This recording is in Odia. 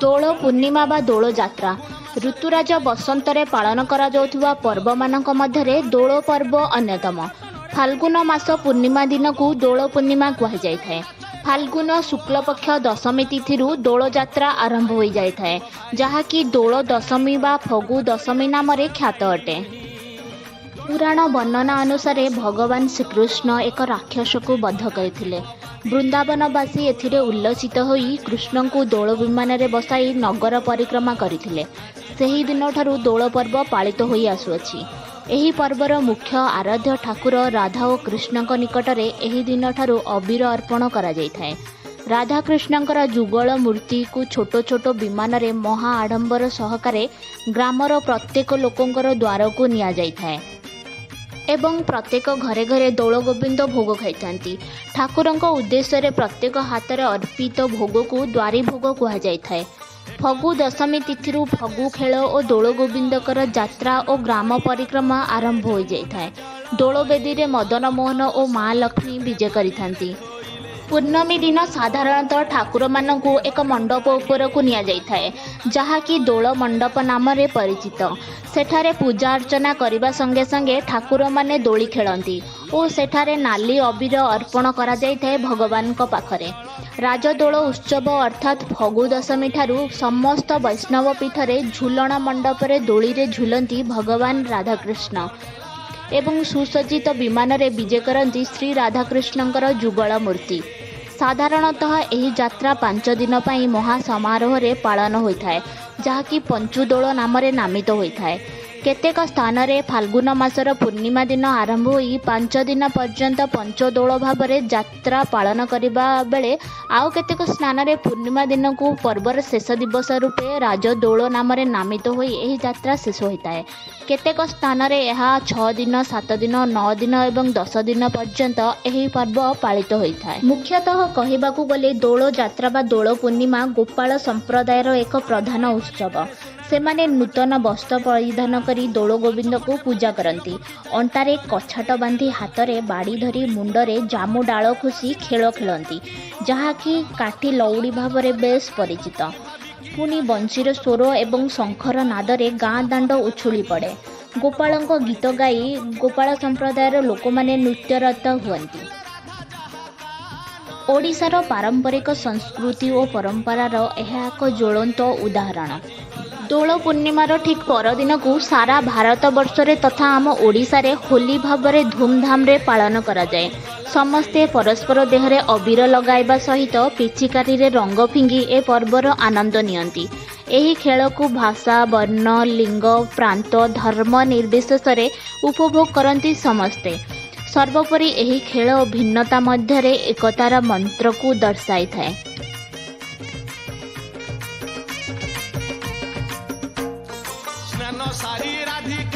ଦୋଳ ପୂର୍ଣ୍ଣିମା ବା ଦୋଳ ଯାତ୍ରା। ଋତୁରାଜ ବସନ୍ତରେ ପାଳନ କରାଯାଉଥିବା ପର୍ବମାନଙ୍କ ମଧ୍ୟରେ ଦୋଳ ପର୍ବ ଅନ୍ୟତମ। ଫାଲ୍ଗୁନ ମାସ ପୂର୍ଣ୍ଣିମା ଦିନକୁ ଦୋଳ ପୂର୍ଣ୍ଣିମା କୁହାଯାଇଥାଏ। ଫାଲ୍ଗୁନ ଶୁକ୍ଳପକ୍ଷ ଦଶମୀ ତିଥିରୁ ଦୋଳ ଯାତ୍ରା ଆରମ୍ଭ ହୋଇଯାଇଥାଏ, ଯାହାକି ଦୋଳ ଦଶମୀ ବା ଫଗୁ ଦଶମୀ ନାମରେ ଖ୍ୟାତ ଅଟେ। ପୁରାଣ ବର୍ଣ୍ଣନା ଅନୁସାରେ ଭଗବାନ ଶ୍ରୀକୃଷ୍ଣ ଏକ ରାକ୍ଷସକୁ ବଧ କରିଥିଲେ। ବୃନ୍ଦାବନବାସୀ ଏଥିରେ ଉଲ୍ଲସିତ ହୋଇ କୃଷ୍ଣଙ୍କୁ ଦୋଳ ବିମାନରେ ବସାଇ ନଗର ପରିକ୍ରମା କରିଥିଲେ। ସେହି ଦିନଠାରୁ ଦୋଳ ପର୍ବ ପାଳିତ ହୋଇ ଆସୁଅଛି। ଏହି ପର୍ବର ମୁଖ୍ୟ ଆରାଧ୍ୟ ଠାକୁର ରାଧା ଓ କୃଷ୍ଣଙ୍କ ନିକଟରେ ଏହି ଦିନଠାରୁ ଅବିର ଅର୍ପଣ କରାଯାଇଥାଏ। ରାଧାକୃଷ୍ଣଙ୍କର ଯୁଗଳ ମୂର୍ତ୍ତିକୁ ଛୋଟ ଛୋଟ ବିମାନରେ ମହା ଆଡ଼ମ୍ବର ସହକାରେ ଗ୍ରାମର ପ୍ରତ୍ୟେକ ଲୋକଙ୍କର ଦ୍ୱାରକୁ ନିଆଯାଇଥାଏ ଏବଂ ପ୍ରତ୍ୟେକ ଘରେ ଘରେ ଦୋଳ ଗୋବିନ୍ଦ ଭୋଗ ଖାଇଥାନ୍ତି। ଠାକୁରଙ୍କ ଉଦ୍ଦେଶ୍ୟରେ ପ୍ରତ୍ୟେକ ହାତରେ ଅର୍ପିତ ଭୋଗକୁ ଦ୍ୱାରୀ ଭୋଗ କୁହାଯାଇଥାଏ। ଫଗୁ ଦଶମୀ ତିଥିରୁ ଫଗୁ ଖେଳ ଓ ଦୋଳ ଗୋବିନ୍ଦଙ୍କର ଯାତ୍ରା ଓ ଗ୍ରାମ ପରିକ୍ରମା ଆରମ୍ଭ ହୋଇଯାଇଥାଏ। ଦୋଳବେଦୀରେ ମଦନମୋହନ ଓ ମା ଲକ୍ଷ୍ମୀ ବିଜେ କରିଥାନ୍ତି। ପୂର୍ଣ୍ଣମୀ ଦିନ ସାଧାରଣତଃ ଠାକୁରମାନଙ୍କୁ ଏକ ମଣ୍ଡପ ଉପରକୁ ନିଆଯାଇଥାଏ, ଯାହାକି ଦୋଳ ମଣ୍ଡପ ନାମରେ ପରିଚିତ। ସେଠାରେ ପୂଜା ଅର୍ଚ୍ଚନା କରିବା ସଙ୍ଗେ ସଙ୍ଗେ ଠାକୁରମାନେ ଦୋଳି ଖେଳନ୍ତି ଓ ସେଠାରେ ନାଲି ଅବିର ଅର୍ପଣ କରାଯାଇଥାଏ ଭଗବାନଙ୍କ ପାଖରେ। ରାଜଦୋଳ ଉତ୍ସବ ଅର୍ଥାତ୍ ଫଗୁ ଦଶମୀ ଠାରୁ ସମସ୍ତ ବୈଷ୍ଣବ ପୀଠରେ ଝୁଲଣ ମଣ୍ଡପରେ ଦୋଳିରେ ଝୁଲନ୍ତି ଭଗବାନ ରାଧାକୃଷ୍ଣ ଏବଂ ସୁସଜ୍ଜିତ ବିମାନରେ ବିଜେ କରନ୍ତି ଶ୍ରୀ ରାଧାକୃଷ୍ଣଙ୍କର ଯୁଗଳ ମୂର୍ତ୍ତି। ସାଧାରଣତଃ ଏହି ଯାତ୍ରା 5 ଦିନ ପାଇଁ ମହା ସମାରୋହରେ ପାଳନ ହୋଇଥାଏ, ଯାହାକି ପଞ୍ଚୁଦୋଳ ନାମରେ ନାମିତ ହୋଇଥାଏ। କେତେକ ସ୍ଥାନରେ ଫାଲ୍ଗୁନ ମାସର ପୂର୍ଣ୍ଣିମା ଦିନ ଆରମ୍ଭ ହୋଇ 5 ଦିନ ପର୍ଯ୍ୟନ୍ତ ପଞ୍ଚଦୋଳ ଭାବରେ ଯାତ୍ରା ପାଳନ କରିବା ବେଳେ ଆଉ କେତେକ ସ୍ଥାନରେ ପୂର୍ଣ୍ଣିମା ଦିନକୁ ପର୍ବର ଶେଷ ଦିବସ ରୂପେ ରାଜଦୋଳ ନାମରେ ନାମିତ ହୋଇ ଏହି ଯାତ୍ରା ଶେଷ ହୋଇଥାଏ। କେତେକ ସ୍ଥାନରେ ଏହା 6 ଦିନ, 7 ଦିନ, 9 ଦିନ ଏବଂ 10 ଦିନ ପର୍ଯ୍ୟନ୍ତ ଏହି ପର୍ବ ପାଳିତ ହୋଇଥାଏ। ମୁଖ୍ୟତଃ କହିବାକୁ ଗଲେ ଦୋଳ ଯାତ୍ରା ବା ଦୋଳ ପୂର୍ଣ୍ଣିମା ଗୋପାଳ ସମ୍ପ୍ରଦାୟର ଏକ ପ୍ରଧାନ ଉତ୍ସବ। ସେମାନେ ନୂତନ ବସ୍ତ୍ର ପରିଧାନ କରି ଦୋଳ ଗୋବିନ୍ଦକୁ ପୂଜା କରନ୍ତି। ଅଣ୍ଟାରେ କଛାଟ ବାନ୍ଧି, ହାତରେ ବାଡ଼ି ଧରି, ମୁଣ୍ଡରେ ଜାମୁ ଡାଳ ଖୋସି ଖେଳ ଖେଳନ୍ତି, ଯାହାକି କାଠି ଲଉଡ଼ି ଭାବରେ ବେଶ୍ ପରିଚିତ। ପୁଣି ବଂଶୀର ସ୍ୱର ଏବଂ ଶଙ୍ଖର ନାଦରେ ଗାଁ ଦାଣ୍ଡ ଉଛୁଳି ପଡ଼େ। ଗୋପାଳଙ୍କ ଗୀତ ଗାଇ ଗୋପାଳ ସମ୍ପ୍ରଦାୟର ଲୋକମାନେ ନୃତ୍ୟରତ ହୁଅନ୍ତି। ଓଡ଼ିଶାର ପାରମ୍ପରିକ ସଂସ୍କୃତି ଓ ପରମ୍ପରାର ଏହା ଏକ ଜ୍ୱଳନ୍ତ ଉଦାହରଣ। ଦୋଳ ପୂର୍ଣ୍ଣିମାର ଠିକ୍ ପରଦିନକୁ ସାରା ଭାରତବର୍ଷରେ ତଥା ଆମ ଓଡ଼ିଶାରେ ହୋଲି ଭାବରେ ଧୁମଧାମରେ ପାଳନ କରାଯାଏ। ସମସ୍ତେ ପରସ୍ପର ଦେହରେ ଅବିର ଲଗାଇବା ସହିତ ପିଚିକାରିରେ ରଙ୍ଗ ଫିଙ୍ଗି ଏ ପର୍ବର ଆନନ୍ଦ ନିଅନ୍ତି। ଏହି ଖେଳକୁ ଭାଷା, ବର୍ଣ୍ଣ, ଲିଙ୍ଗ, ପ୍ରାନ୍ତ, ଧର୍ମ ନିର୍ବିଶେଷରେ ଉପଭୋଗ କରନ୍ତି ସମସ୍ତେ। ସର୍ବୋପରି ଏହି ଖେଳ ଭିନ୍ନତା ମଧ୍ୟରେ ଏକତାର ମନ୍ତ୍ରକୁ ଦର୍ଶାଇଥାଏ। ସ୍ନାନ ସାରି ରାଧିକା